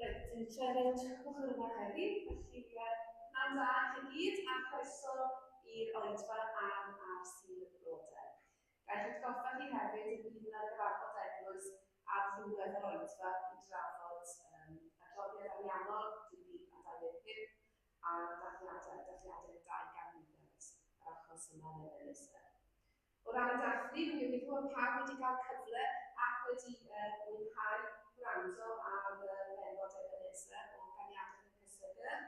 Reit, dwi'n siarad ochr yma heddi, felly pnawn da i chi gyd a chroeso i'r oedfa am ar Sul y Blodau. Ga i atgoffa chi hefyd y bydd yna gyfarfod eglwys ar ddiwedd yr oedfa i drafod um, adroddiad ariannol 2025 a dathliadau, dathliadau 200 mlynedd yr achos yma yn Ebenezer. O ran y dathlu, rwy'n gobeithio bod pawb wedi cael cyfle ac wedi uh, mwynhau gwrando ar y bennod Ebenezer o Ganiadaeth y CSG.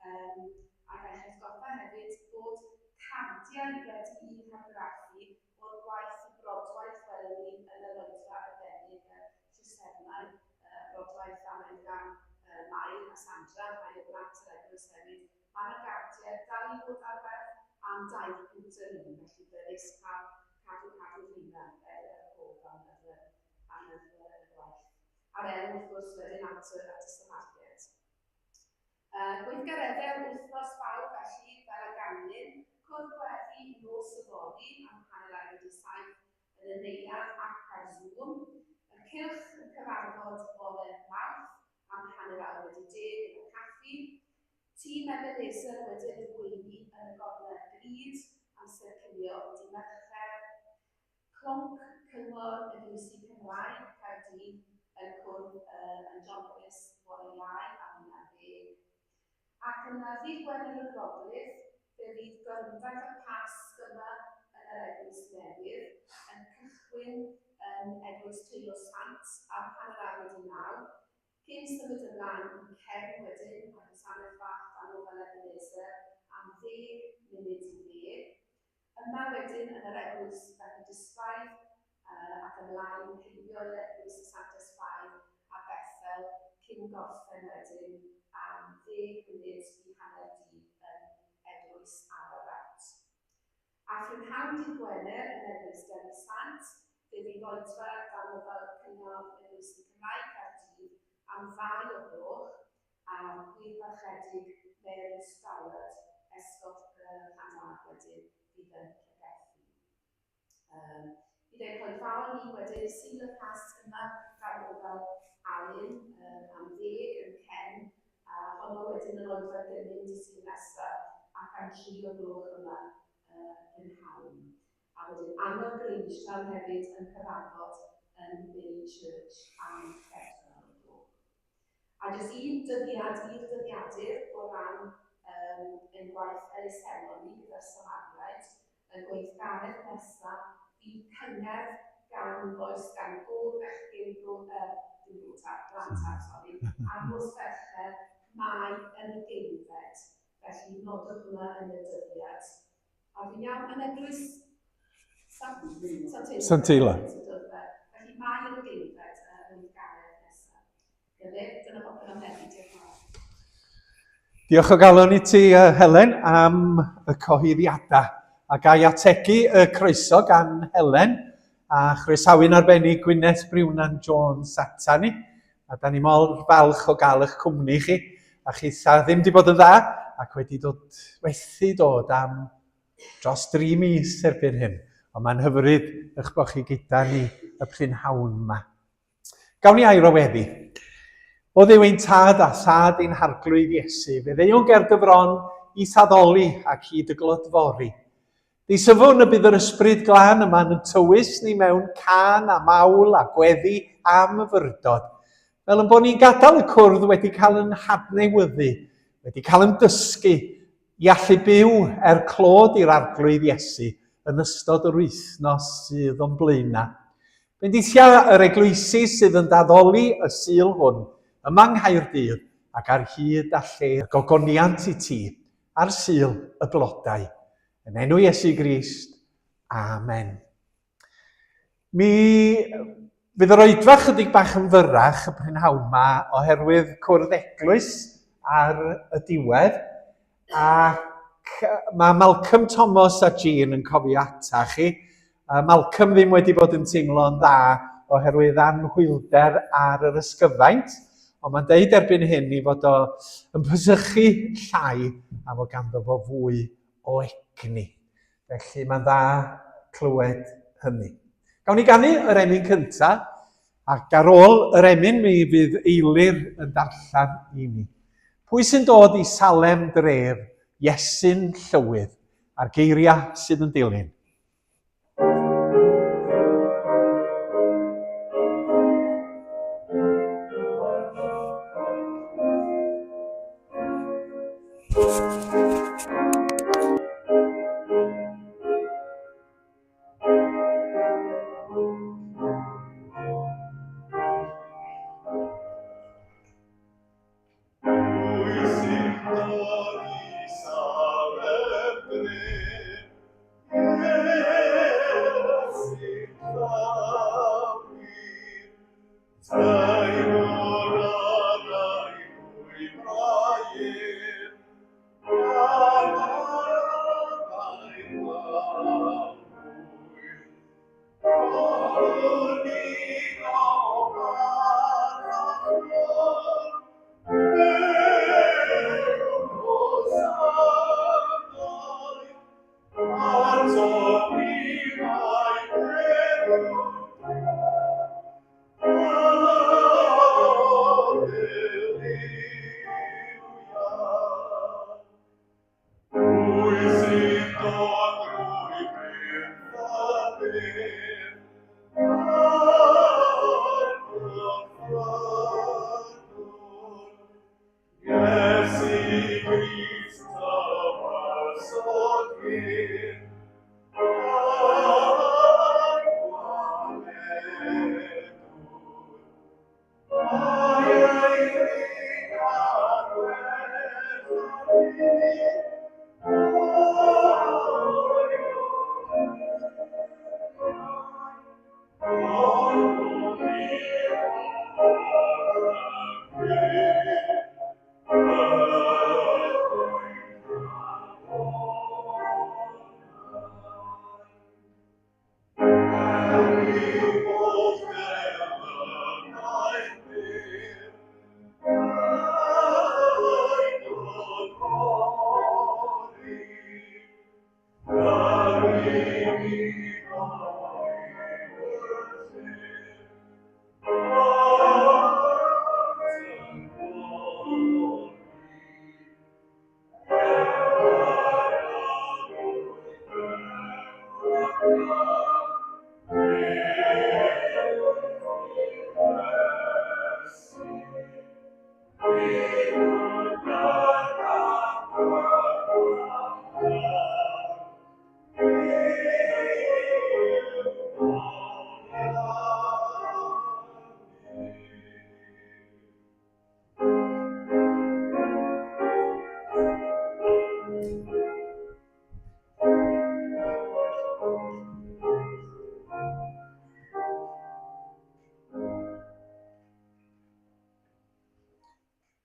Um, a gael eich atgoffa hefyd bod cardiau wedi'u hargraffu o'r gwaith y brodwaith welwn ni yn yr oedfa arbennig y llusernau, uh, brodwaith a wnaed gan uh, Mair a Sandra, rhai o blant yr eglwys hefyd, Mae 'na gardiau dal i fod ar werth am dair punt yr un, felly byddai'n neis cael cadw cadw rheina er er cof am yr am yr y gwaith. A'r elw wrth gwrs wedyn at y at y Samaried. Uh, gweithgareddau wythnos fawr felly fel y ganlyn, cwrdd gweddi nos yfory am 7:30 yn y neuadd ac ar Zoom, y cylch yn cyfarfod fore Mawrth am 10:30 yn y caffi, Tîm Ebenezer wedyn yn gweini yn y gornel glud, amser cinio dy Mercher, Clonc Cyngor Eglwysi Cymraeg Caerdydd yn cwrdd uh, yn John Lewis fore Iau am 11. Ac yna ddydd Gwener y Groglith, fe fydd gorymdaith y Pasg yma yn yr Eglwys Newydd yn cychwyn yn Eglwys Teilo Sant am 9:15, Cyn symud ymlaen i cefn wedyn, mae gwasanaeth bach dan ofal Ebenezer am ddeg munud i ddeg. Yma wedyn yn yr Eglwys Fethodistaidd uh, ac ymlaen heibio i'r Eglwys y Santes Fair a Bethel cyn gorffen wedyn am ddeg munud i hanner dydd yn Eglwys Ararat. A phrynhawn dydd Gwener yn Eglwys Dewi Sant, fe fydd oedfa dan ofal Cyngor Eglwysi Cymraeg Caerdydd am ddau o'r gloch, a'r Gwir Barchedig Mary Stallard, Esgob Llandaf wedyn, fydd yn pregethu. Um, bydd ein coedfaon ni wedyn Sul y Pasg yma dan ofal Alun um, am ddeg yn Cen A honno wedyn yn oedfa gymun dydd Sul nesa ac am dri o gloch yma y prynhawn. A wedyn Annog Grangetown hefyd yn cyfarfod yn Bay Church am bedwar o'r gloch. A jyst un dyddiad i'r dyddiadur o ran um, ein gwaith elusennol ni gyda'r Samariaid, y gweithgaredd nesa fydd cyngerdd gan bois gan gôr bechgyn bro uh, dim bro ta, Glan Taf, sori, ar nos Fercher, Mai yn y geinfed. Felly nodwch hwnna yn y dyddiad. A fi'n iawn, yn eglwys Sant, Sant Teilo. Sant Teilo. Felly Mai yn y geinfed, y weithgaredd nesaf. Diolch o galon i ti, Helen, am y cyhoeddiadau. A ga i ategu y croeso gan Helen a chroesawu'n arbennig Gwyneth Briwnan Jones ata ni. A da ni mor falch o gael eich cwmni chi. A chitha ddim wedi bod yn dda ac wedi dod, wethu dod am dros dri mis erbyn hyn. Ond mae'n hyfryd eich bod chi gyda ni y prynhawn yma. Gawn ni air o weddi. O Dduw ein tad a thad ein harglwydd Iesu, fe ddeuwn ger dy fron i thaddoli ac i dy glodfori. Deisyfwn y bydd yr ysbryd glân yma'n yn tywys ni mewn cân a mawl a gweddi a myfyrdod, fel yn bod ni'n gadael y cwrdd wedi cael yn hadnewyddu, wedi cael yn dysgu, i allu byw er clod i'r Arglwydd Iesu yn ystod yr wythnos sydd o'n blaenau. Bendithia yr eglwysi sydd yn daddoli y Sul hwn yma yng Nghaerdydd ac ar hyd a lled gogoniant i ti ar Sul y Blodau. Yn enw Iesu Grist. Amen. Mi fydd yr oedfa chydig bach yn fyrrach y prynhawn ma oherwydd cwrdd eglwys ar y diwedd a mae Malcolm Thomas a Jean yn cofio ata chi. Malcolm ddim wedi bod yn teimlo'n dda oherwydd anhwylder ar yr ysgyfaint, ond mae'n deud erbyn hyn i fod o yn pysychu llai a fod ganddo fo fwy o egni. Felly mae'n dda clywed hynny. Gawn ni ganu yr emyn cyntaf, ac ar ôl yr emyn mi fydd Eilir yn darllen i ni. Pwy sy'n dod i Salem dref, Iesu'n llywydd, a'r geiriau sydd yn dilyn. Pwy sy'n dod i Salem dref? Iesu'n llawrydd. Teimlwr arau mwy mae ef, gan arfau mawr. Pwy sy'n dod drwy byth a byth, a'r Gwrthwadwr? Iesu Grist tywysog hyn, a'r Gwaredwr.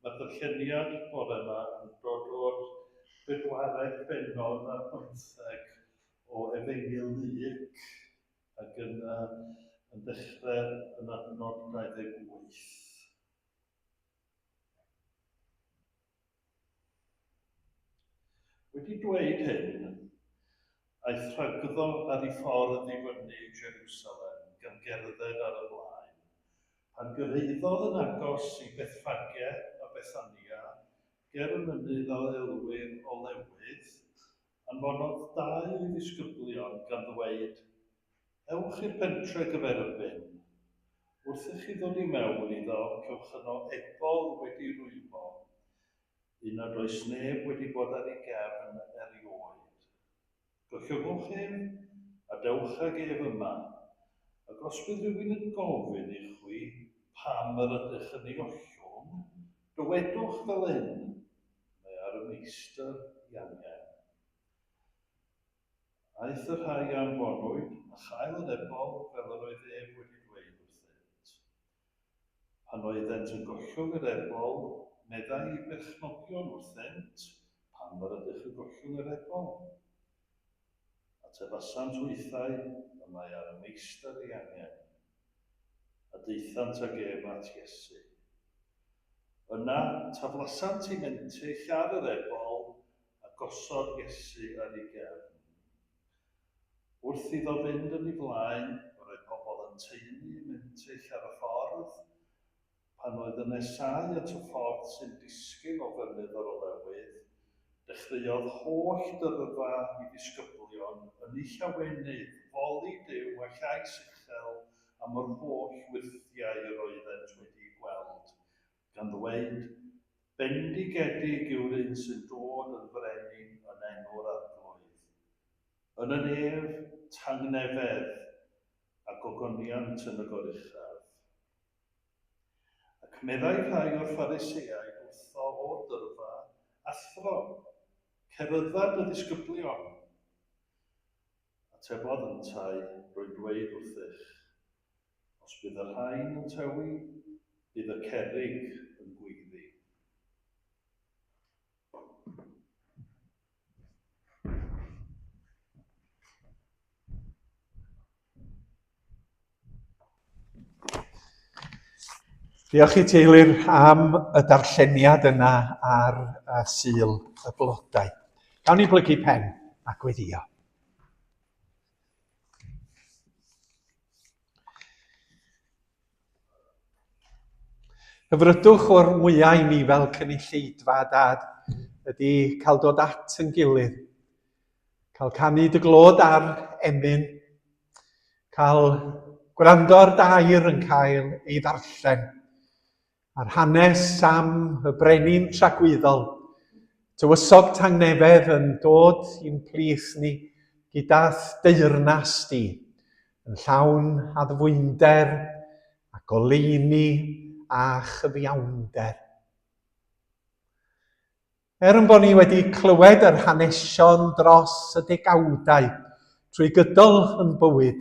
Mae'r darlleniad bore yma yn dod o'r bedwaredd bennod ar bymtheg o Efengyl Luc ac yn, uh, yn dechrau yn adnod 28. Wedi dweud hyn, aeth rhagddo ar ei ffordd i fyny i Jerusalem, gan gerdded ar y blaen. Pan gyrhaeddodd yn agos i Bethffage a Bethania, ger y mynydd a elwir Olewydd, anfonodd dau o'i ddisgyblion, gan ddweud, Ewch i'r pentre gyferbyn. Wrth i chi ddod i mewn iddo, cewch yno ebol wedi rwymo, un nad oes neb wedi bod ar ei gefn erioed. Gollwngwch ef, a dewch ag ef yma. Ac os bydd rhywun yn gofyn i chwi pam yr ydych yn ei ollwng, dywedwch fel hyn, Mae ar y Meistr ei angen. Aeth y rhai a anfonwyd, a chael yr ebol, fel yr oedd ef wedi dweud wrthynt. Pan oeddent yn gollwng yr ebol, meddai ei berchnogion wrthynt, Pam yr ydych yn gollwng ostwng yr ebol? Atebasant hwythau, Y mae ar y Meistr ei angen. A daethant ag ef at Iesu. Yna, taflasant eu mentyll ar yr ebol, a gosod Iesu ar ei gefn. Wrth iddo fynd yn ei flaen, yr oedd pobl yn taenu eu mentyll ar y ffordd, Pan oedd yn nesáu at y ffordd sy'n disgyn o Fynydd yr Olewydd, dechreuodd holl dyrfa i ddisgyblion yn eu llawenydd foli Duw â llais uchel am yr holl wyrthiau yr oeddent wedi'u gweld, gan ddweud, Bendigedig yw'r un sy'n dod yn frenin yn enw'r Arglwydd. Yn y nef, tangnefedd, a gogoniant yn y goruchaf. Ac meddai rhai o'r Phariseaid wrtho o'r dyrfa, Athro, cerydda dy ddisgyblion. Atebodd yntau, Rwy'n dweud wrthych, os bydd y rhain yn tewi, bydd y cerrig yn gweiddi. Diolch i ti Eilir am y darlleniad yna ar y Sul y Blodau. Gawn ni blygu pen a gweddio. Hyfrydwch o'r mwyau i ni fel cynulleidfa, Dad, ydy cael dod at yn gilydd, cael canu dy glod ar emyn, cael gwrando ar dair yn cael ei ddarllen, a'r hanes am y brenin tragwyddol, tywysog tangnefedd yn dod i'n plith ni gyda'th deyrnas di, yn llawn addfwynder a goleuni a chyfiawnder. Er yn bod ni wedi clywed yr hanesion dros y degawdau trwy gydol yn bywyd,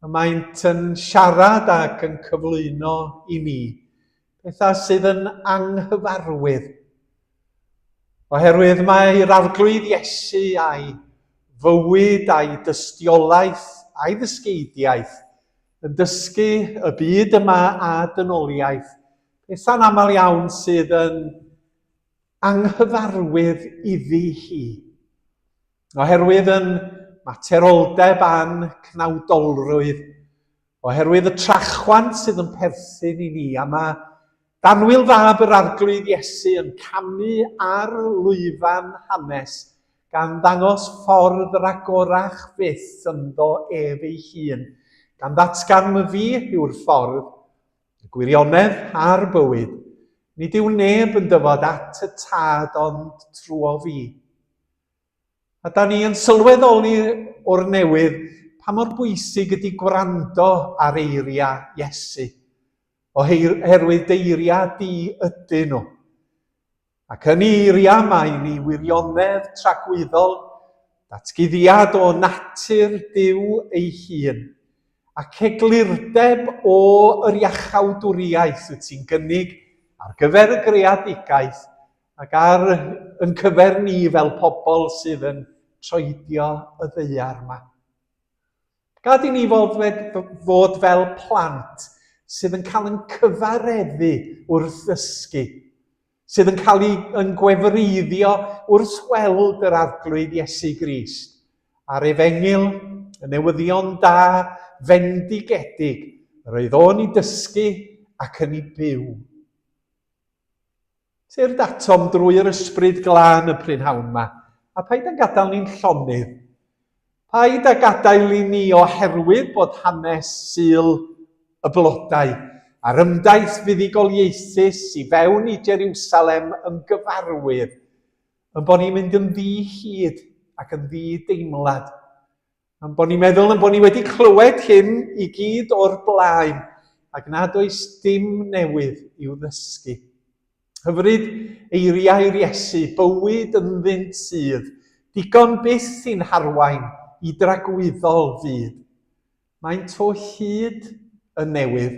y maent yn siarad ac yn cyflwyno i ni pethau sydd yn anghyfarwydd. Oherwydd mae'r Arglwydd Iesu a'i fywyd a'i dystiolaeth a'i ddysgeidiaeth yn dysgu y byd yma a dynoliaeth pethau'n aml iawn sydd yn anghyfarwydd iddi hi. Oherwydd yn materoldeb a'n cnawdolrwydd, oherwydd y trachwant sydd yn perthyn i ni, a mae Danwyl fab yr Arglwydd Iesu yn camu ar lwyfan hanes, gan ddangos ffordd ragorach fyth ynddo ef ei hun, gan ddatgan myfi yw'r ffordd, y gwirionedd a'r bywyd. Nid yw neb yn dyfod at y Tad ond trwo fi. A da ni yn sylweddoli o'r newydd pa mor bwysig ydy gwrando ar eiriau Iesu, oherwydd deiriau di ydyn nhw. Ac yn ei eiriau mae'n ei wirionedd tragwyddol, datguddiad o natur Duw ei hun, ac eglurdeb o yr iachawdwriaeth wyt ti'n gynnig ar gyfer y greadigaeth ac ar yn cyfer ni fel pobl sydd yn troedio y ddaear yma. Gad i ni fod, fod fel plant sydd yn cael yn cyfareddu wrth ddysgu, sydd yn cael ei yn gwefreiddio wrth weld yr Arglwydd Iesu Grist a'r Efengyl, y newyddion da, fendigedig, yr oedd o'n ei dysgu ac yn ei byw. Tyrd atom drwy yr Ysbryd Glân y prynhawn 'ma, a paid â'n gadael ni'n llonydd. Paid â gadael i ni oherwydd bod hanes Sul y Blodau a'r ymdaith fuddugoliaethus i fewn i Jeriwsalem yn gyfarwydd, yn bod ni'n mynd yn ddi-hid ac yn ddi-deimlad. Am bod ni'n meddwl yn bod ni wedi clywed hyn i gyd o'r blaen ac nad oes dim newydd i'w ddysgu. Hyfryd eiriau'r Iesu, bywyd ynddynt sydd, digon byth i'n harwain i dragwyddol fyd. Maent o hyd yn newydd,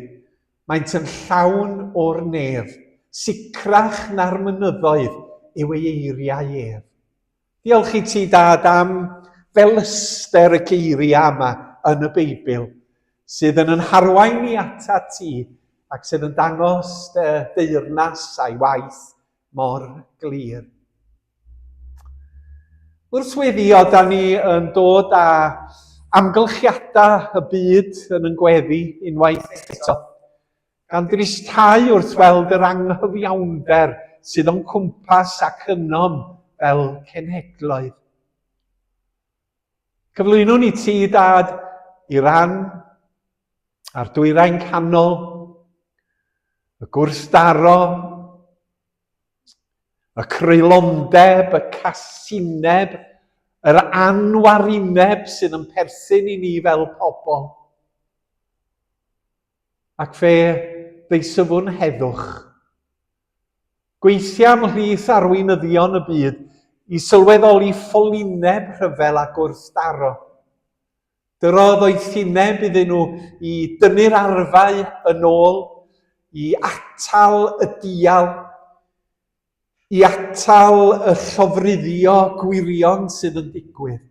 maent yn llawn o'r nef, sicrach na'r mynyddoedd yw ei eiriau ef. Diolch i ti, Dad, am felyster y geiriau yma yn y Beibl, sydd yn yn harwain ni atat ti ac sydd yn dangos dy deyrnas a'i waith mor glir. Wrth weddio, da ni yn dod â amgylchiadau y byd yn yn gweddi unwaith eto. Gan dristhau wrth weld yr anghyfiawnder sydd o'n cwmpas ac ynom fel cenhedloedd. Cyflwynwn i ti, Dad, Iran a'r Dwyrain Canol, y gwrthdaro, y creulondeb, y casineb, yr anwarineb sydd yn perthyn i ni fel pobl. Ac fe ddeisyfwn heddwch. Gweithia ymhlith arweinyddion y byd i sylweddoli ffolineb rhyfel a gwrthdaro. Dyro ddoethineb iddyn nhw i dynnu'r arfau yn ôl, i atal y dial, i atal y llofruddio gwirion sydd yn digwydd.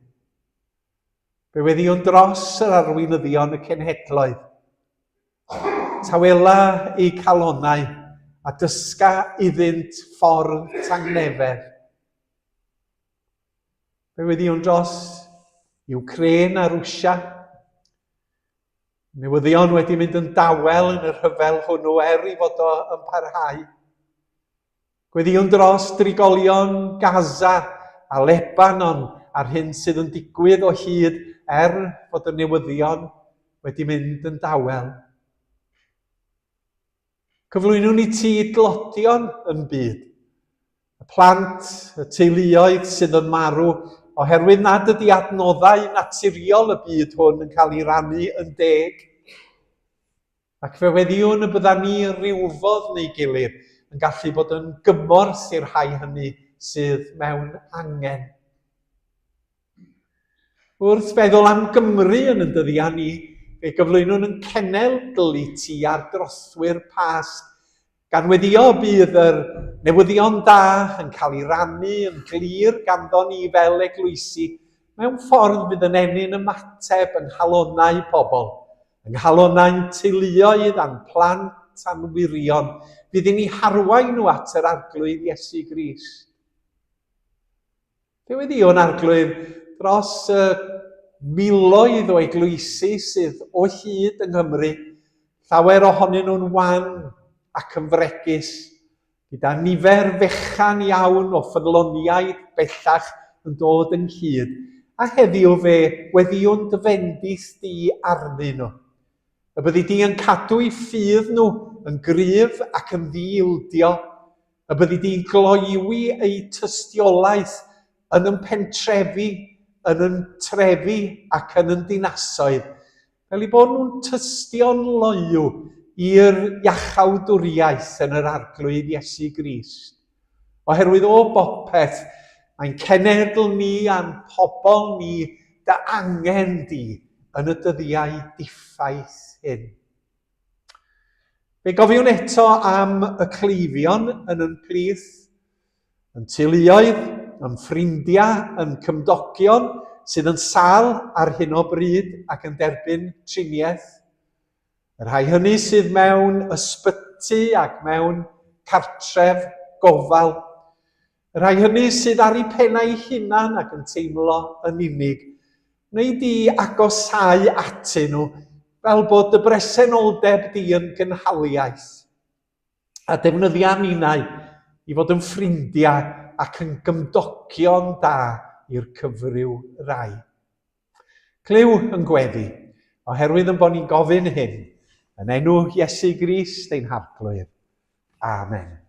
Fe weddïwn dros yr arweinyddion y cenhedloedd. Tawela eu calonnau a dysga iddynt ffordd tangnefedd. Fe weddïwn dros Iwcrên a Rwsia. Newyddion wedi mynd yn dawel yn y rhyfel hwnnw er i fod o yn parhau. Gweddïwn dros drigolion Gaza a Lebanon a'r hyn sydd yn digwydd o hyd er fod y newyddion wedi mynd yn dawel. Cyflwynwn i ti dlodion yn byd. Y plant, y teuluoedd sydd yn marw oherwydd nad ydy adnoddau naturiol y byd hwn yn cael ei rannu yn deg. Ac fe weddïwn y bydda ni rywfodd neu gilydd yn gallu bod yn gymorth i'r rhai hynny sydd mewn angen. Wrth feddwl am Gymru yn yn dyddiau ni, fe gyflwynwn yn cenedl i ti ar drothwy'r Pasg, gan weddio bydd yr newyddion da yn cael ei rannu yn glir ganddo ni fel eglwysi mewn ffordd fydd yn ennyn ymateb yng nghalonnau pobl, yng nghalonnau'n teuluoedd a'n plant a'n wyrion, fydd i ni harwain nhw at yr Arglwydd Iesu Grist. Fe weddïwn, Arglwydd, dros y miloedd o eglwysi sydd o hyd yng Nghymru, llawer ohonyn nhw'n wan ac yn fregus, gyda nifer fechan iawn o ffyddloniaid bellach yn dod ynghyd, a heddiw fe weddïwn dy fendith di arnyn nhw. Y byddi di yn cadw eu ffydd nhw yn gryf ac yn ddi-ildio, y byddi di'n gloywi eu tystiolaeth yn yn pentrefi, yn yn trefi ac yn yn dinasoedd, fel eu bod nhw'n tystio'n loyw i'r iachawdwriaeth yn yr Arglwydd Iesu Grist. Oherwydd o bopeth, mae'n cenedl ni a'n pobl ni dy angen di yn y dyddiau diffaith hyn. Fe gofiwn eto am y cleifion yn yn plith, yn teuluoedd, yn ffrindiau, yn cymdogion sydd yn sâl ar hyn o bryd ac yn derbyn triniaeth. Y rhai hynny sydd mewn ysbyty ac mewn cartref gofal. Y rhai hynny sydd ar eu pennau eu hunan ac yn teimlo yn unig, wnei di agosáu atyn nhw fel bod dy bresenoldeb di yn gynhaliaeth, a defnyddia ninnau i fod yn ffrindiau ac yn gymdogion da i'r cyfryw rai. Clyw yn gweddi, oherwydd yn bod ni'n gofyn hyn, yn enw Iesu Grist ein Harglwydd. Amen.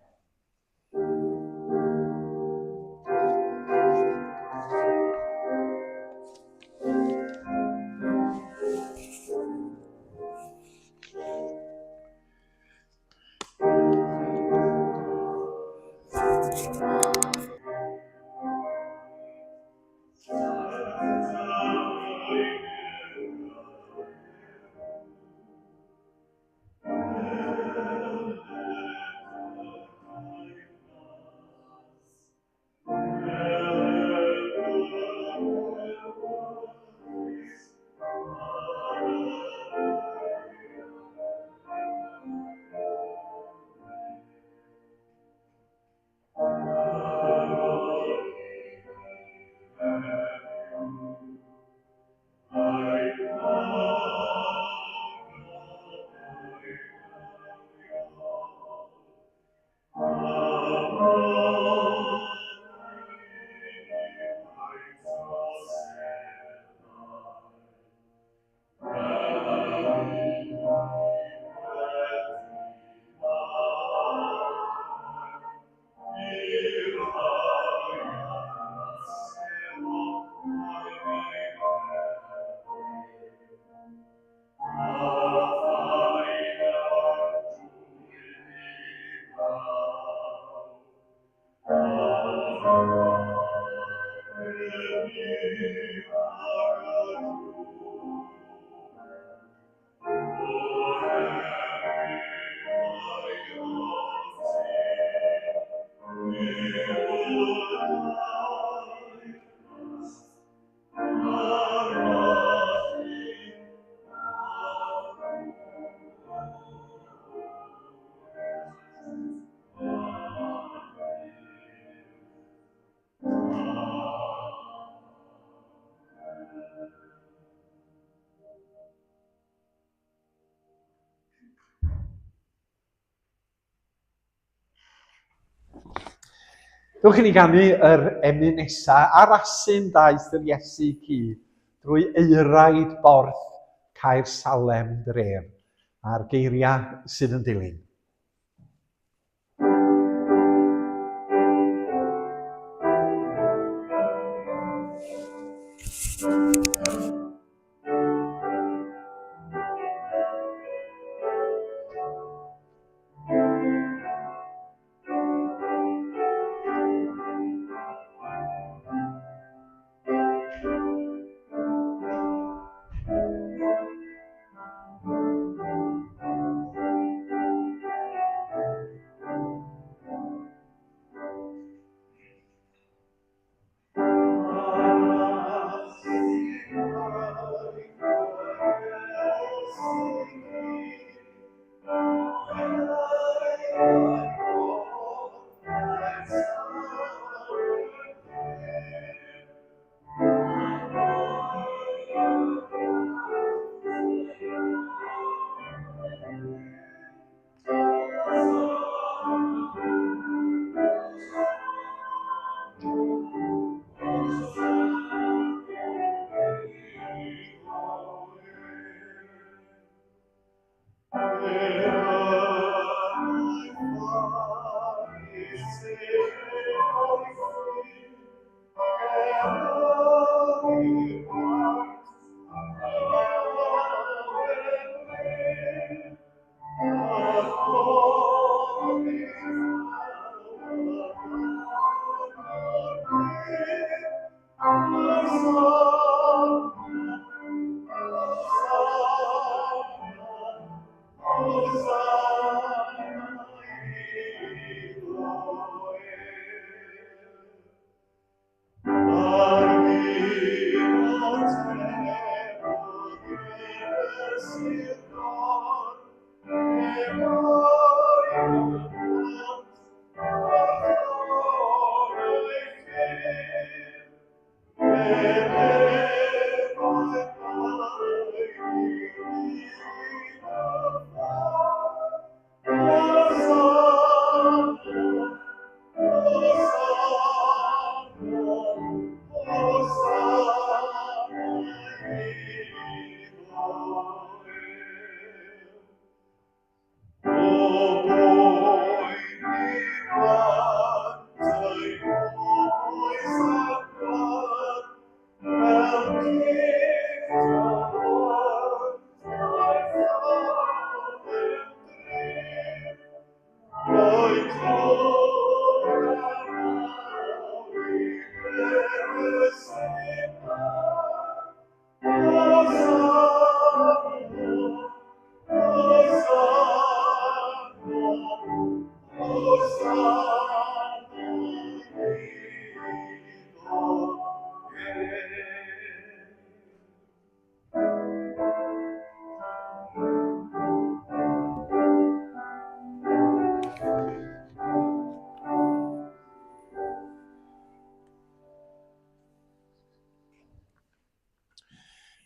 Dewch i ni ganu yr emyn nesa ar asyn daeth yr Iesu cu drwy euraid borth Caer Salem dref a'r geiriau sydd yn dilyn.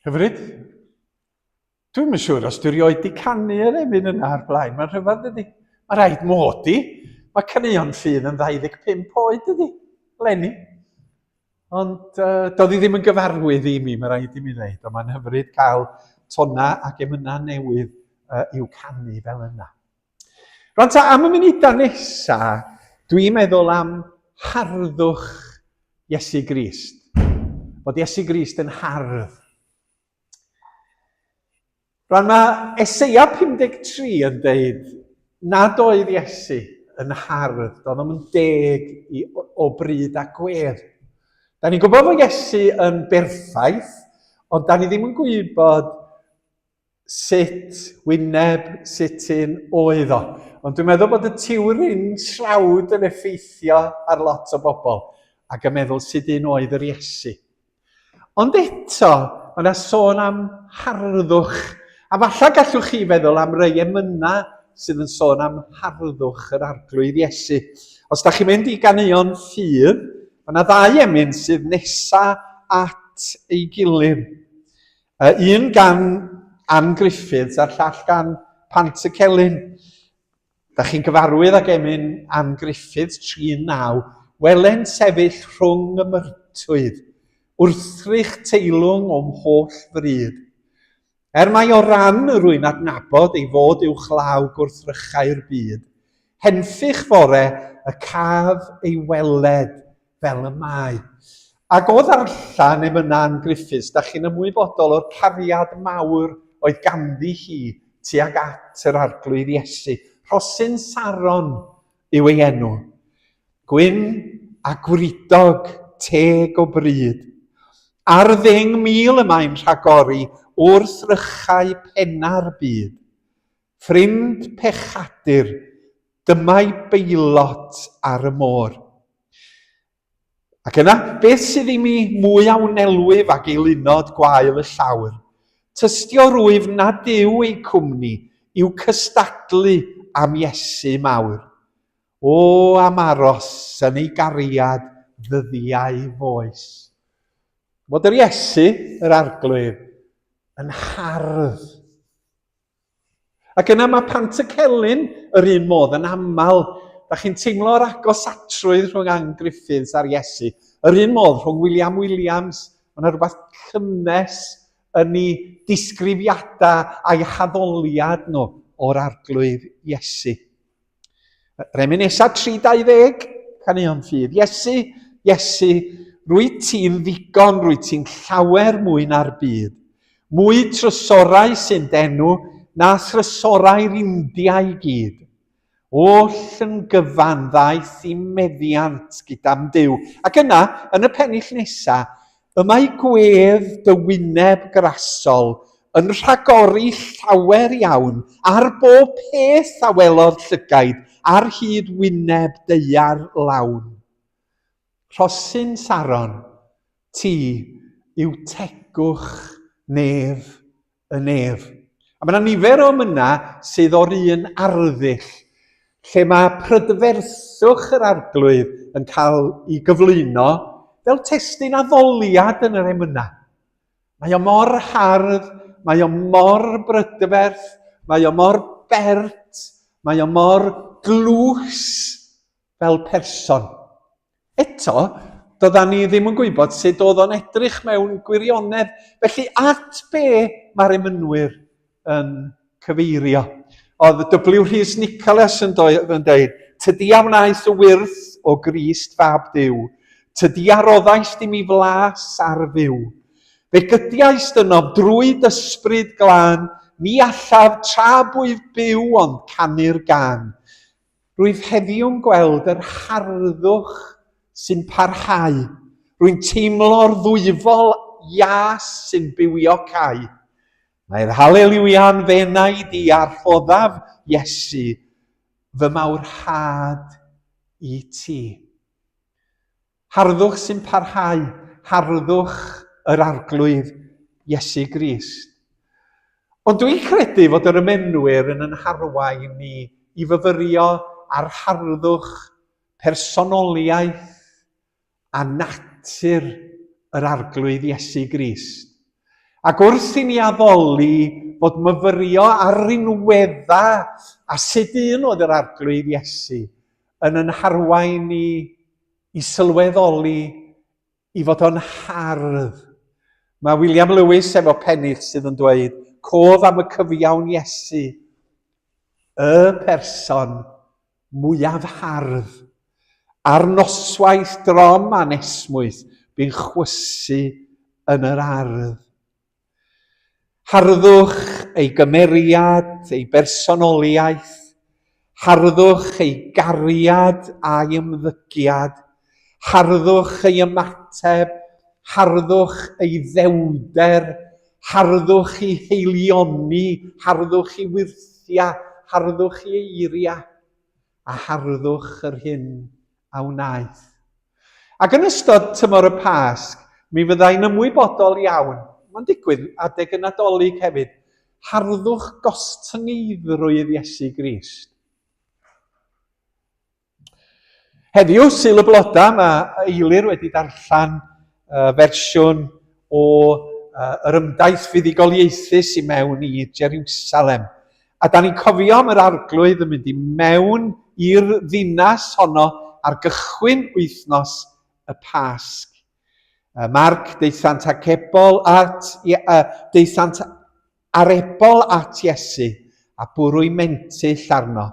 Hyfryd. Dwi'm yn siŵr os dwi rioed di canu yr emyn yna ar blaen. Mae'n rhyfedd dydy. Mae rhaid mod i. Mae caneuon ffydd yn 25 oed dydy. Lenny. Ond uh, doedd hi ddim yn gyfarwydd i mi, mae rhaid i mi ddeud, ond mae'n hyfryd cael tona ac emynau newydd uh, i'w canu fel yna. Rwan ta, am y munudau nesa, dwi'n meddwl am harddwch Iesu Grist. Bod Iesu Grist yn hardd. Rwan mae Eseia 53 yn deud nad oedd Iesu yn hardd, doedd o'm yn deg i, o bryd a gwedd. Da ni'n gwybod fod Iesu yn berffaith, ond da ni ddim yn gwybod sut wyneb, sut un oedd o. Ond dwi'n meddwl bod y tiwrin shroud yn effeithio ar lot o bobl ac yn meddwl sut un oedd yr Iesu. Ond eto, mae yna sôn am harddwch. A falle gallwch chi feddwl am rai emynau sydd yn sôn am harddwch yr Arglwydd Iesu. Os da chi'n mynd i ganeuon ffydd, mae yna ddau emyn sydd nesa at ei gilydd. Un gan Ann Griffiths a'r llall gan Pant y Celyn. Da chi'n gyfarwydd ag emyn Ann Griffiths 39. Wele'n sefyll rhwng y myrtwydd, wrthrych teilwng o'm holl fryd. Er mai o ran yr wy'n adnabod ei fod uwchlaw gwrthrychau'r byd, henffych fore y caf ei weled fel y mae. Ac o ddarllen emynau Ann Griffiths, da chi'n ymwybodol o'r cariad mawr oedd ganddi hi tuag at yr Arglwydd Iesu. Rhosyn Saron yw ei enw. Gwyn a gwridog, teg o bryd. Ar 10,000 y mae'n rhagori wrth rychau penna'r byd. Ffrind pechadur, dyma'i beilot ar y môr. Ac yna, beth sydd i mi mwy a wnelwyf ag eilunod gwael y llawr? Tystio rwyf nad yw eu cwmni i'w cystadlu am Iesu mawr. O, am aros yn ei gariad ddyddiau foes. Fod yr Iesu, yr Arglwydd, yn hardd. Ac yna mae Pantycelyn yr un modd yn aml. Da chi'n teimlo'r agosatrwydd rhwng Ann Griffiths a'r Iesu. Yr un modd rhwng William Williams. Mae yna rhywbeth cynnes yn ei disgrifiadau a'i haddoliad nhw o'r Arglwydd Iesu. Yr emyn nesaf, 3.20, caneuon ffydd. Iesu, Iesu, rwy ti'n ddigon, rwy ti'n llawer mwy na'r byd. Mwy trysorau sy'n denw na thrysorau'r India i gyd. Oll yn gyfan ddaeth i meddiant gyda'm Duw. Ac yna, yn y pennill nesaf, Y mae gwedd dy wyneb grasol yn rhagori llawer iawn ar bob peth a welodd llygaid ar hyd wyneb daear lawn. Rhosyn Saron, ti yw tegwch nef y nef. A mae yna nifer o emynau sydd o'r un arddull, lle mae prydferthwch yr arglwydd yn cael ei gyflwyno fel testun addoliad yn yr emynau. Mae o mor hardd, mae o mor brydferth, mae o mor bert, mae o mor glws fel person. Eto, doeddan ni ddim yn gwybod sut oedd o'n edrych mewn gwirionedd. Felly at be mae'r emynwyr yn cyfeirio? Oedd W. Rhys Nicholas yn, yn dweud, Tydi a wnaeth y wyrth o Grist fab Duw, tydi a roddaist i mi flas ar fyw. Fe gydiaist ynof drwy d'ysbryd glân, ni allaf tra bwyf byw ond canu'r gân. Rwyf heddiw'n gweld yr harddwch sy'n parhau. Rwy'n teimlo'r ddwyfol ias sy'n bywiocáu. Mae'r haleliwia'n f'enaid i a rhoddaf, Iesu, fy mawrhad i ti. Harddwch sy'n parhau, harddwch yr Arglwydd Iesu Grist. Ond dwi'n credu fod yr ymenwyr yn yn harwain ni i fyfyrio ar harddwch personoliaeth a natur yr Arglwydd Iesu Grist. Ac wrth i ni addoli fod myfyrio ar rinweddau a sut un oedd yr Arglwydd Iesu yn yn harwain ni i sylweddoli i fod o'n hardd. Mae William Lewis efo pennill sydd yn dweud, cof am y cyfiawn Iesu, y person mwyaf hardd. Ar noswaith drom anesmwyth, bu'n chwysu yn yr ardd. Harddwch ei gymeriad, ei bersonoliaeth, harddwch ei gariad a'i ymddygiad, harddwch ei ymateb, harddwch ei ddewder, harddwch ei haelioni, harddwch ei wyrthiau, harddwch ei eiriau, a harddwch yr hyn a wnaeth. Ac yn ystod tymor y Pasg, mi fyddai'n ymwybodol iawn, mae'n digwydd adeg y Nadolig hefyd, harddwch gostyngeiddrwydd Iesu Grist. Heddiw, Sul y Blodau, mae Eilir wedi darllen uh, fersiwn o uh, yr ymdaith fuddugoliaethus i mewn i Jerusalem. A da ni'n cofio am yr arglwydd yn mynd i mewn i'r ddinas honno ar gychwyn wythnos y Pasg. Marc, daethant ac ebol at, daethant ar ebol at Iesu, a bwrw'i mentyll arno,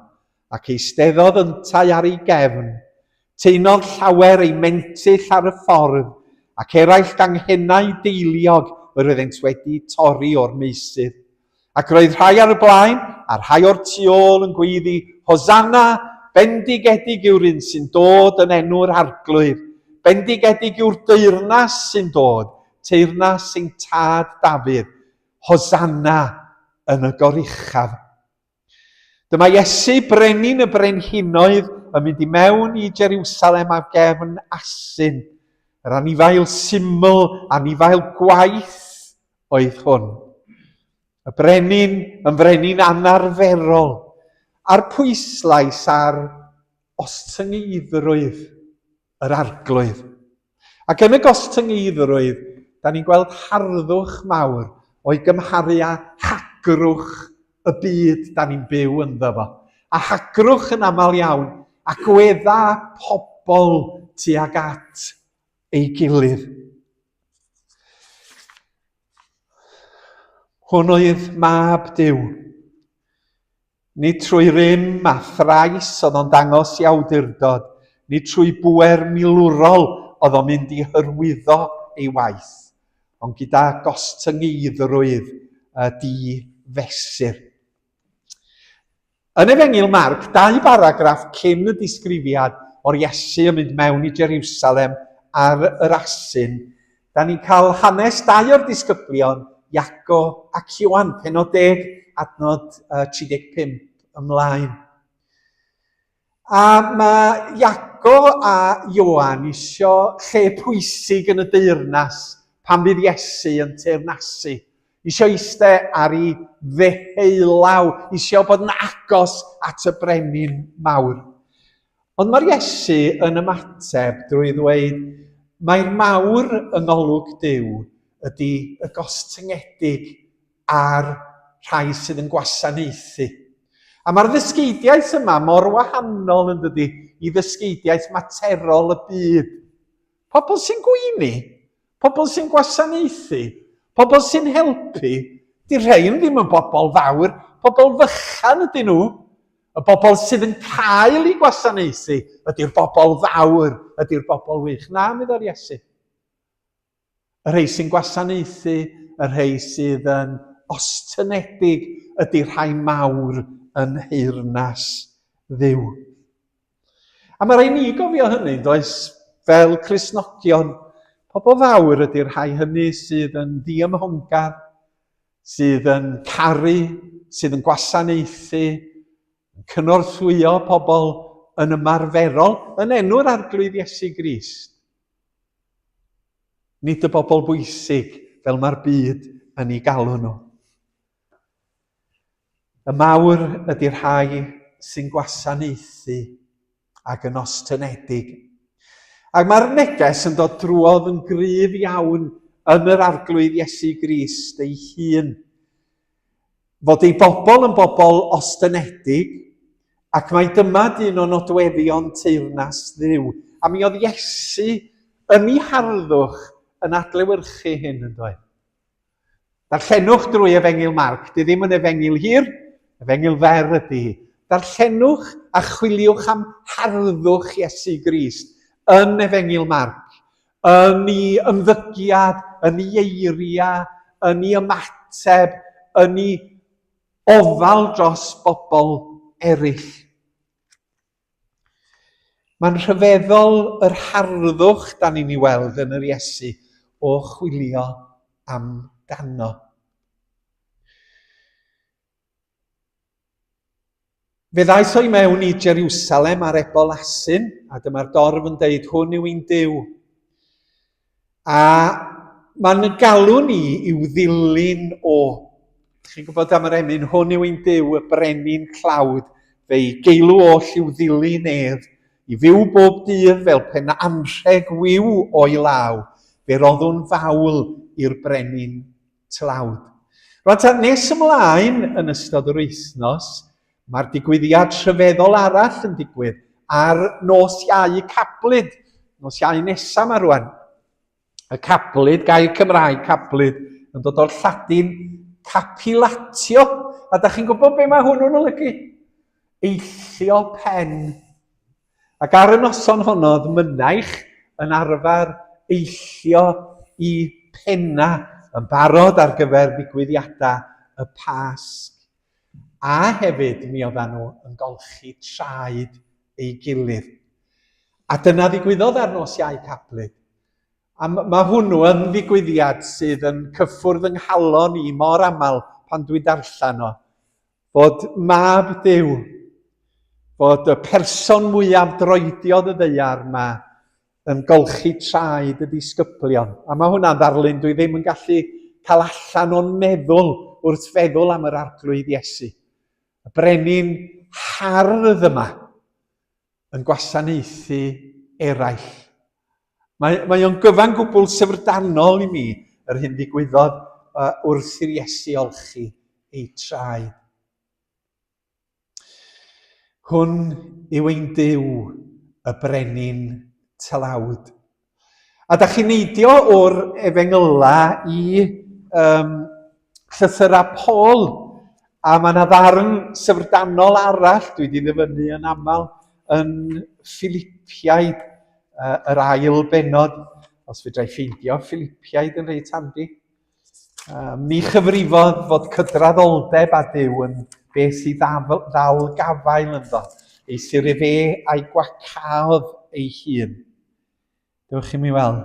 ac eisteddodd yntau ar ei gefn. Taenodd llawer ei mentyll ar y ffordd, ac eraill ganghennau deiliog yr oeddent wedi torri o'r meysydd. Ac roedd rhai ar y blaen, a rhai o'r tu ôl yn gweiddi, Hosanna! Bendigedig yw'r un sy'n dod yn enw'r Arglwydd! Bendigedig yw'r deyrnas sy'n dod, teyrnas ein tad Dafydd! Hosanna yn y goruchaf! Dyma Iesu, brenin y brenhinoedd, yn mynd i mewn i Jeriwsalem ar gefn asyn. Yr anifail syml, anifail gwaith oedd hwn. Y brenin yn frenin anarferol, a'r pwyslais ar ostyngeiddrwydd yr arglwydd. Ac yn y gostyngeiddrwydd, da ni'n gweld harddwch mawr o'i gymharu â hagrwch y byd da ni'n byw ynddo fo. A hagrwch yn aml iawn, a gwedda pobl tuag at ei gilydd. Hwn oedd mab Duw. Nid trwy rym a thrais oedd o'n dangos i awdurdod, nid trwy bŵer milwrol oedd o'n mynd i hyrwyddo ei waith, ond gyda gostyngeiddrwydd y di-fesur. Yn Efengyl Marc, dau baragraff cyn y disgrifiad o'r Iesu yn mynd mewn i Jeriwsalem ar yr asyn, Da ni'n cael hanes dau o'r disgyblion, Iago ac Ioan, penod 10, adnod 35 ymlaen. A mae Iago a Ioan isio lle pwysig yn y deyrnas pan fydd Iesu yn teyrnasu. Isio eiste ar ei ddeheulaw, isio bod yn agos at y brenin mawr. Ond mae'r Iesu yn ymateb drwy ddweud mai'r mawr yng ngolwg Duw ydy y gostyngedig a'r rhai sydd yn gwasanaethu. A mae'r ddysgeidiaeth yma mor wahanol yn dydy i ddysgeidiaeth materol y byd. Pobl sy'n gweini, pobl sy'n gwasanaethu, pobl sy'n helpu, di rhain ddim yn bobl fawr, pobl fychan ydyn nhw. Y bobl sydd yn cael eu gwasanaethu ydy'r bobl fawr, ydy'r bobl wych. Na, meddai'r Iesu. Y rhai sy'n gwasanaethu, y rhai sydd yn ostynedig ydy'r rhai mawr yn nheyrnas Dduw. A mae rhaid ni gofio hynny, does, fel Cristnogion, pobl fawr ydy'r rhai hynny sydd yn ddiymhongar, sydd yn caru, sydd yn gwasanaethu, yn cynorthwyo pobl yn ymarferol yn enw'r Arglwydd Iesu Grist. Nid y bobl bwysig fel mae'r byd yn ei galw nhw. Y mawr ydy'r rhai sy'n gwasanaethu ac yn ostynedig. Ac mae'r neges yn dod drwodd yn gryf iawn yn yr Arglwydd Iesu Grist ei hun. Fod ei bobl yn bobl ostynedig, ac mai dyma dyn o nodweddion teyrnas Dduw. A mi oedd Iesu yn ei harddwch yn adlewyrchu hyn yn doedd. Darllenwch drwy Efengyl Marc, di ddim yn efengyl hir, efengyl fer ydy hi. Darllenwch a chwiliwch am harddwch Iesu Grist yn Efengyl Marc, yn ei ymddygiad, yn ei eiriau, yn ei ymateb, yn ei ofal dros bobl eraill. Mae'n rhyfeddol yr harddwch da ni'n ei weld yn yr Iesu o chwilio amdano. Fe ddaeth o i mewn i Jerusalem ar ebol asyn, a dyma'r dorf yn deud, hwn yw ein Duw. A mae'n galw ni i'w ddilyn o. Chi'n gwybod am yr emyn, hwn yw ein Duw, y brenin tlawd, fe'i geilw oll i'w ddilyn ef, i fyw bob dydd fel pen anrheg wiw o'i law, fe roddwn fawl i'r brenin tlawd. Rwan ta, nes ymlaen yn ystod yr wythnos, mae'r digwyddiad rhyfeddol arall yn digwydd. ar nos Iau Cablyd, nos Iau nesaf yma rwan. Y cablyd, gair Cymraeg cablyd, yn dod o'r Lladin capilatio. A da chi'n gwybod be mae hwnnw'n olygu? Eillio pen. Ac ar y noson honno, oedd mynaich yn arfer eillio i penna yn barod ar gyfer ddigwyddiadau y Pasg. A hefyd mi oeddan nhw yn golchi traed ei gilydd. A dyna ddigwyddodd ar nos Iau Cablyd. A mae hwnnw yn ddigwyddiad sydd yn cyffwrdd yng nghalon i mor aml pan dwi'n darllen o. Fod mab Duw, fod y person mwyaf droediodd y ddaear yma yn golchi traed y disgyblion. A mae hwnna'n ddarlun dwi ddim yn gallu cael allan o'n meddwl wrth feddwl am yr Arglwydd Iesu. Y brenin hardd yma yn gwasanaethu eraill. Mae, mae o'n gyfan gwbl syfrdanol i mi yr hyn ddigwyddodd wrth i'r Iesu olchi ei traed. Hwn yw ein Duw, y brenin tlawd. A da chi'n neidio o'r efengyla i um, llythyra Paul, a mae yna ddarn syfrdanol arall, dwi wedi ddyfynnu yn aml, yn Philipiaid, uh, yr ail benod, os fedra i ffeindio Philipiaid yn reit handi. Um, ni chyfrifodd fod cydraddoldeb â Duw yn beth i ddal, ddal gafael ynddo, eithr efe a'i gwacaodd ei hun. Dewch i mi weld.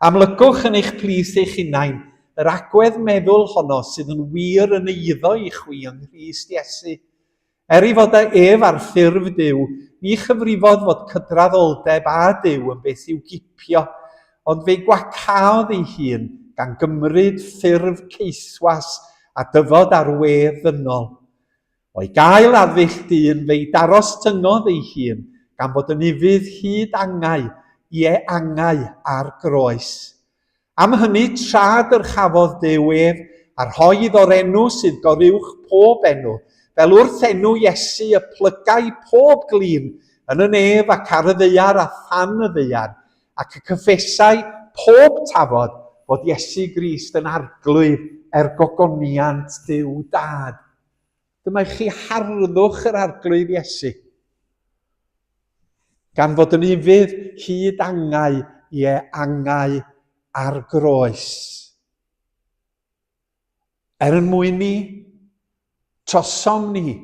Amlygwch yn eich plith eich hunain yr agwedd meddwl honno sydd yn wir yn eiddo i chwi yng Nghrist Iesu. Er ei fod ef ar ffurf Duw, ni chyfrifodd fod cydraddoldeb â Duw yn beth i'w gipio, ond fe'i gwacaodd ei hun gan gymryd ffurf caethwas a dyfod ar wedd ddynol. O'i gael ar ddull dyn, fe'i darostyngodd ei hun, gan fod yn ufudd hyd angau, ie, angau ar groes. Am hynny, tra dyrchafodd Duw ef, a rhoi iddo'r enw sydd goruwch pob enw, fel wrth enw Iesu y plygai pob glin yn y nef ac ar y ddaear a than y ddaear, ac y cyffesai pob tafod fod Iesu Grist yn Arglwydd er gogoniant Duw Dad. Dyma i chi harddwch yr Arglwydd Iesu. Gan fod yn ufudd hyd angau, ie, angau ar groes. Er yn mwyn ni, trosom ni,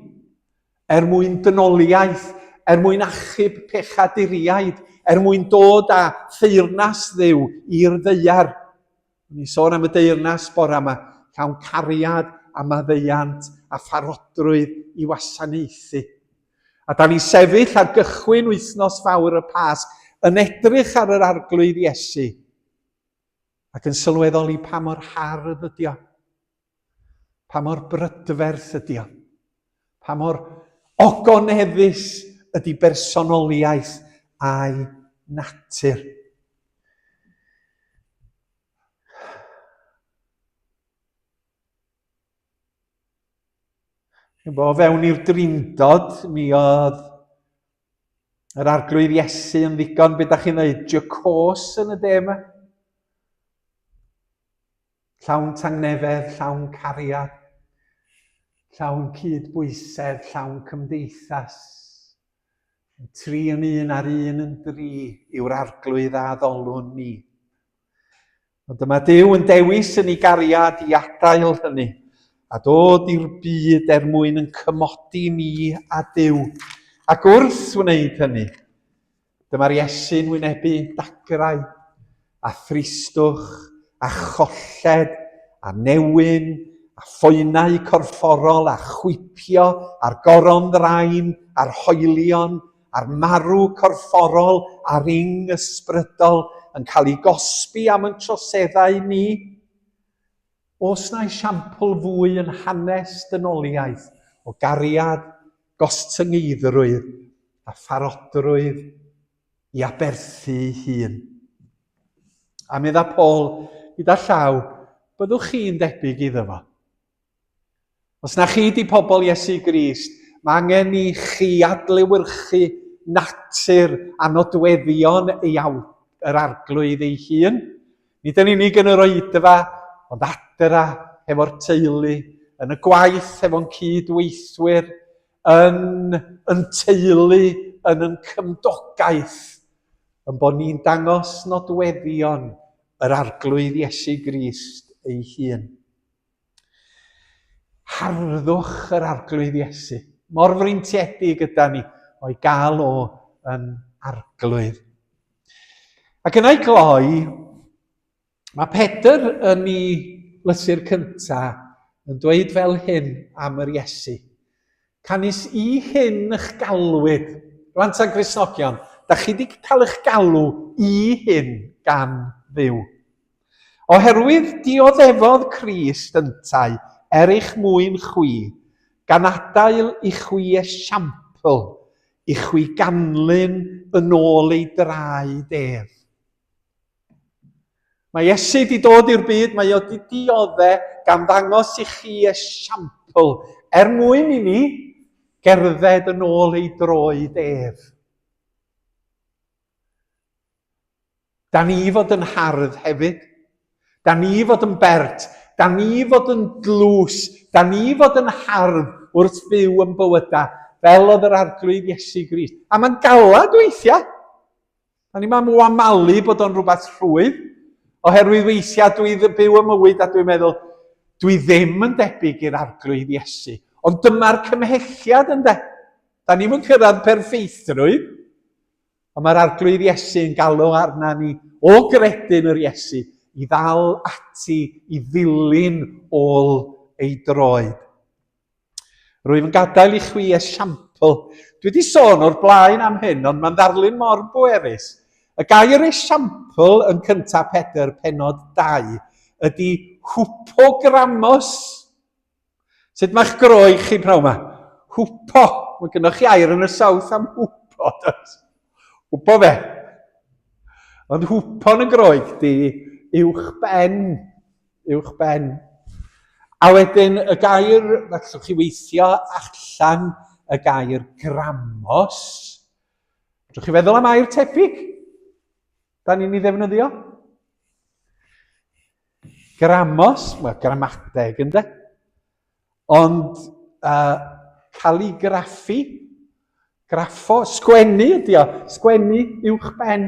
er mwyn dynoliaeth, er mwyn achub pechaduriaid, er mwyn dod â theyrnas Dduw i'r ddaear. Ni'n sôn am y deyrnas bore yma, llawn cariad a maddeuant a pharodrwydd i wasanaethu. A da ni'n sefyll ar gychwyn wythnos fawr y Pasg yn edrych ar yr Arglwydd Iesu ac yn sylweddoli pa mor hardd ydi o, pa mor brydferth ydi o, pa mor ogoneddus ydi bersonoliaeth a'i natur. Bo fewn i'r drindod, mi oedd yr arglwydd Iesu yn ddigon, beth da chi'n dweud, jacôs yn y de yma. Llawn tangnefedd, llawn cariad, llawn cyd-bwysedd, llawn cymdeithas. Y tri yn un a'r un yn dri yw'r arglwydd a addolwn ni. Ond dyma Duw yn dewis yn ei gariad i adael hynny a dod i'r byd er mwyn yn cymodi ni a Duw. Ac wrth wneud hynny, Dyma'r Iesu'n wynebu dagrau a thristwch a cholled a newyn a phoenau corfforol a chwipio a'r goron ddrain a'r hoelion a'r marw corfforol a'r ing ysbrydol yn cael ei gosbi am yn troseddau ni. Oes 'na esiampl fwy yn hanes dynoliaeth o gariad, gostyngeiddrwydd a pharodrwydd i aberthu hun? A medda Paul, gyda llaw, byddwch chi'n debyg iddo fo. Os na chi di pobl Iesu Grist, mae angen i chi adlewyrchu natur a nodweddion ei aw, yr arglwydd ei hun. Nid yn unig yn yr oedfa, ond adra hefo'r teulu, yn y gwaith hefo'n cyd-weithwyr, yn yn teulu, yn yn cymdogaeth, yn bod ni'n dangos nodweddion yr Arglwydd Iesu Grist ei hun. Harddwch yr Arglwydd Iesu. Mor freintiedig yda ni o'i gael o yn Arglwydd. Ac yna i gloi, mae Pedr yn ei lythyr cyntaf yn dweud fel hyn am yr Iesu. Canys i hyn y'ch galwyd. Rwan ta Gristnogion, da chi wedi cael eich galw i hyn gan Dduw. Oherwydd dioddefodd Crist yntau er eich mwyn chwi, gan adael i chwi esiampl i chwi ganlyn yn ôl ei draed ef. Mae Iesu wedi dod i'r byd, mae o wedi diodde gan ddangos i chi esiampl er mwyn i ni gerdded yn ôl ei droed ef. Da ni fod yn hardd hefyd. Da ni fod yn bert. Da ni fod yn dlws. Da ni fod yn hardd wrth fyw yn bywydau, fel oedd yr Arglwydd Iesu Grist. A mae'n galad weithiau. Da ni'n am wamalu bod o'n rhywbeth rhwydd, oherwydd weithiau dwi byw y mywyd a dwi'n meddwl, dwi ddim yn debyg i'r Arglwydd Iesu. Ond dyma'r cymhelliad ynde. Da ni'n mynd cyrraedd perffeithrwydd. Ond mae'r Arglwydd Iesu yn galw arna ni o gredu'n yr Iesu i ddal ati i ddilyn ôl ei droed. Rwyf yn gadael i chwi esiampl. Dwi wedi sôn o'r blaen am hyn, ond mae'n ddarlun mor bwerus. Y gair esiampl yn cyntaf Pedr penod 2 ydy hwpogramos. Sut mae'ch groeg chi pnawn yma? Hwpo. Mae gennych chi air yn y South am hwpo, does? Hwpo fe. Ond hwpo yn y groeg di uwch ben. Uwch ben. A wedyn y gair, gallwch chi weithio allan y gair gramos. Rydych chi feddwl am air tebyg? Da ni'n ei ddefnyddio? Gramos, wel, gramadeg ynde? Ond uh, caligraffi, graffo, sgwennu ydi o, sgwennu uwch ben.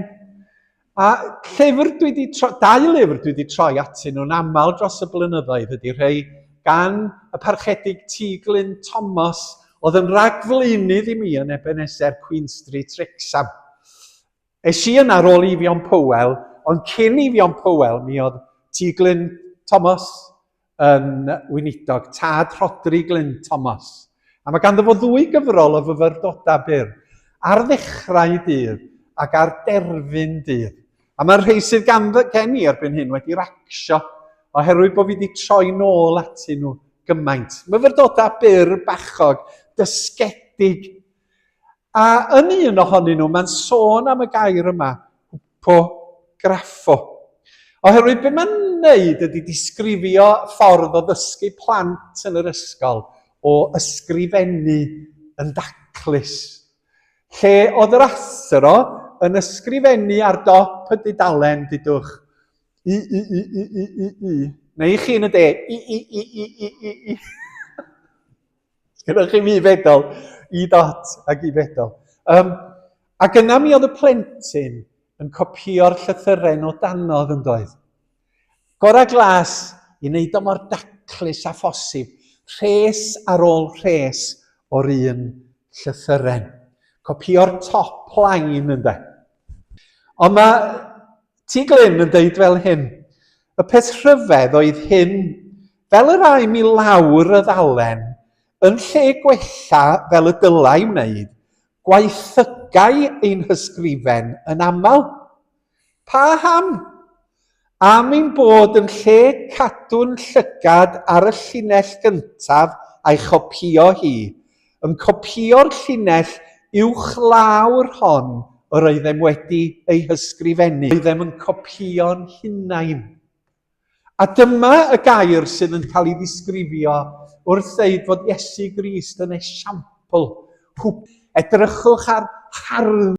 A llyfr dwi wedi tro, dau lyfr dwi wedi troi atyn nhw'n aml dros y blynyddoedd ydy rhai gan y parchedig T. Glyn Thomas, oedd yn ragflaenydd i mi yn Ebenezer Queen Street, Wrexham. Es i yna ar ôl Eifion Powell, ond cyn Eifion Powell mi oedd T. Glyn Thomas yn weinidog, tad Rhodri Glyn Thomas. A mae ganddo fo ddwy gyfrol o fyfyrdodau byr, ar ddechrau dydd ac ar derfyn dydd. A mae'r rhai sydd ganddo, gen i erbyn hyn wedi racsio, oherwydd bod fi wedi troi nôl atyn nhw gymaint. Myfyrdodau byr, bachog, dysgedig. A yn un ohonyn nhw, mae'n sôn am y gair yma, hwpograffo. Oherwydd be mae'n wneud ydy disgrifio ffordd o ddysgu plant yn yr ysgol o ysgrifennu yn daclus. Lle oedd yr athro yn ysgrifennu ar dop y dudalen, dudwch, i, i, i, i, i, i, i, neu chi yn y de, i, i, i, i, i, i, i. Gyda chi fi fedol, i dot ac i fedol. Um, ac yna mi oedd y plentyn yn copio'r llythyren o danodd yn doedd. Gorau glas i wneud o mor daclus â phosib, rhes ar ôl rhes o'r un llythyren. Copio'r top line ynde. Ond mae T. Glyn yn deud fel hyn, y peth rhyfedd oedd hyn, fel yr aem i lawr y ddalen, yn lle gwella fel y dylai wneud, gwaethygai ein hysgrifen yn aml. Paham? Am ein bod yn lle cadw'n llygad ar y llinell gyntaf a'i chopïo hi, yn copïo'r llinell uwchlaw'r hon yr oeddem wedi ei hysgrifennu, oeddem yn copïo'n hunain. A dyma y gair sydd yn cael ei ddisgrifio wrth ddeud fod Iesu Grist yn esiampl. Edrychwch ar harddwch.